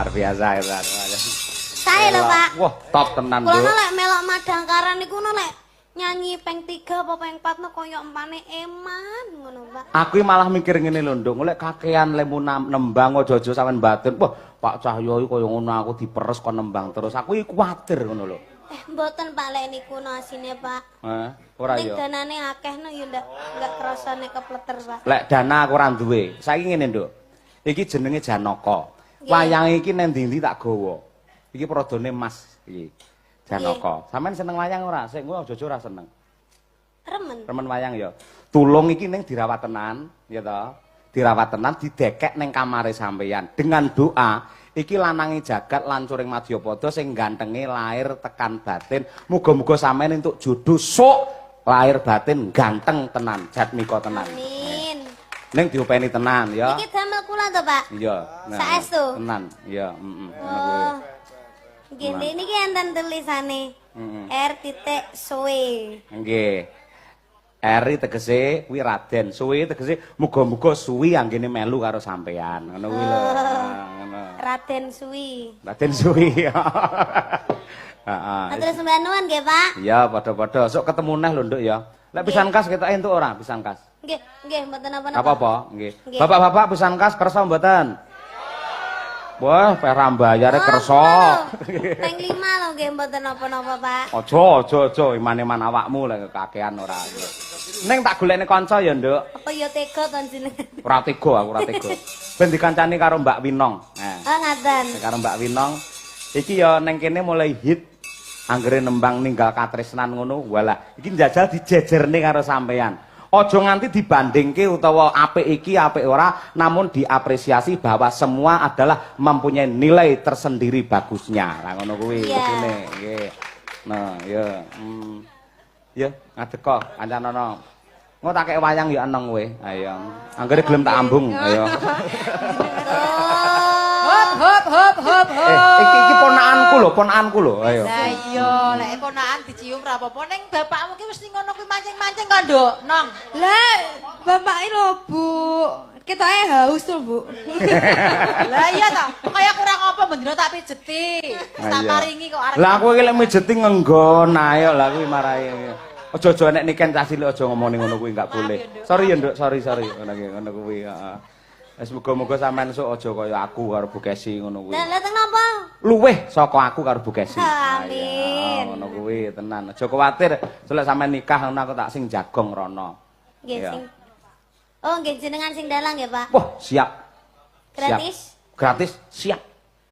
Biasa ya. Sae lho, Pak. Wah, top tenan, Kula Nduk. lek melok madangkaran niku no lek nyanyi peng 3 apa peng 4 no koyo empane eman ngono, Pak. Aku iki malah mikir ngene lho, Nduk, lek kakean lemu nembang aja-aja sampean batin. Wah, Pak Cahyo iki koyo ngono aku diperes kon nembang terus. Aku iki kuwatir ngono lho. Eh, mboten, Pak, lek niku no asine, Pak. Heh, ora Ning ya. Danane akeh no ya ndak kerasa nek kepleter, Pak. Lek dana aku ora duwe. Saiki ngene, Nduk. Iki jenenge Janaka. Nggih. Wayang iki nang ndi-ndi tak gawa. Iki prodone Mas iki. Janaka. Sampeyan seneng wayang ora? Sik engko aja-aja ora seneng. Remen. Remen wayang ya. Tulung iki ning dirawat tenan, ya toh. Dirawat tenan didekek ning kamare sampeyan dengan doa iki lanange jagat lancuring madyapada sing gantenge lahir tekan batin. Muga-muga sampeyan entuk jodoh sok lahir batin ganteng tenan, jatmika tenan. Amin. Ning diopeni tenan ya. Iki damel kula to, Pak? Iya. Nah, Saestu? Tenan. Iya, heeh. Ngono kuwi. Oh. Nggih, niki enten tulisane. R titik suwe. Nggih. Eri tegese kuwi Raden, suwi tegese muga-muga suwi anggene melu karo sampean. Ngono kuwi lho. Nah, ngono. Raden Suwi. Raden Suwi. Heeh. Matur sembah nuwun nggih, Pak. Iya, padha-padha. Sok ketemu neh lho, Nduk ya. Lek pisan kas ketoke entuk ora pisan kas? Nggih, nggih mboten napa-napa. Apa-apa, nggih. Nggih. Bapak-bapak pisan kas kersa mboten? Wah, peh ra mbayare Oh, kersa. Peng 5 lho nggih mboten napa-napa, Pak. Aja, aja, aja, iman-iman awakmu lek kakean ora. Ning tak golekne kanca ya, Nduk. Apa ya tega to jenengan? Ora tega aku, ora tega. Ben dikancani karo Mbak Winong. Nah, Oh, ngaten. karo Mbak Winong. Iki ya neng kene mulai hit anggere nembang ninggal katresnan ngono. Walah, iki njajal dijejerne karo sampean. Aja nganti dibandingke utawa apik iki apik ora, namun diapresiasi bahwa semua adalah mempunyai nilai tersendiri bagusnya. Lah ngono kuwi kudune, nggih. Nah, ya. Ya, ngadeg kok kancanono. Engko tak kek wayang ya eneng kowe. Ayo. Anggere gelem tak ambung, ayo. Hop hop hop hop hop. Eh, iki iki ponakanku lho, ponakanku lho. Ayo. Lah iya, lek ponakan dicium ra apa-apa, ning bapakmu ki wis ning ngono kuwi mancing-mancing kok, Nduk. Nong. Lah, bapake lho, Bu. Ketoke haus tuh, Bu. Lah iya ta, kaya kurang apa bendina tak pijeti. Wis tak paringi kok arep. Lah aku iki lek mijeti ngenggon ae lah kuwi marai. Aja-aja nek niken cah cilik aja ngomong ngono kuwi enggak boleh. Sorry ya, Nduk, sorry sorry ngono ki ngono kuwi, heeh. Wis muga-muga sampean esuk aja kaya aku karo Bu Kesi ngono kuwi. Lah lah teng napa? Luweh saka aku karo Bu Kesi. Amin. Ngono kuwi tenan. Aja kuwatir, lek sampean nikah ngono aku tak sing jagong rono. Nggih Iya. sing. Oh, nggih jenengan sing dalang nggih, Pak. Wah, siap. Gratis? Siap. Gratis, siap.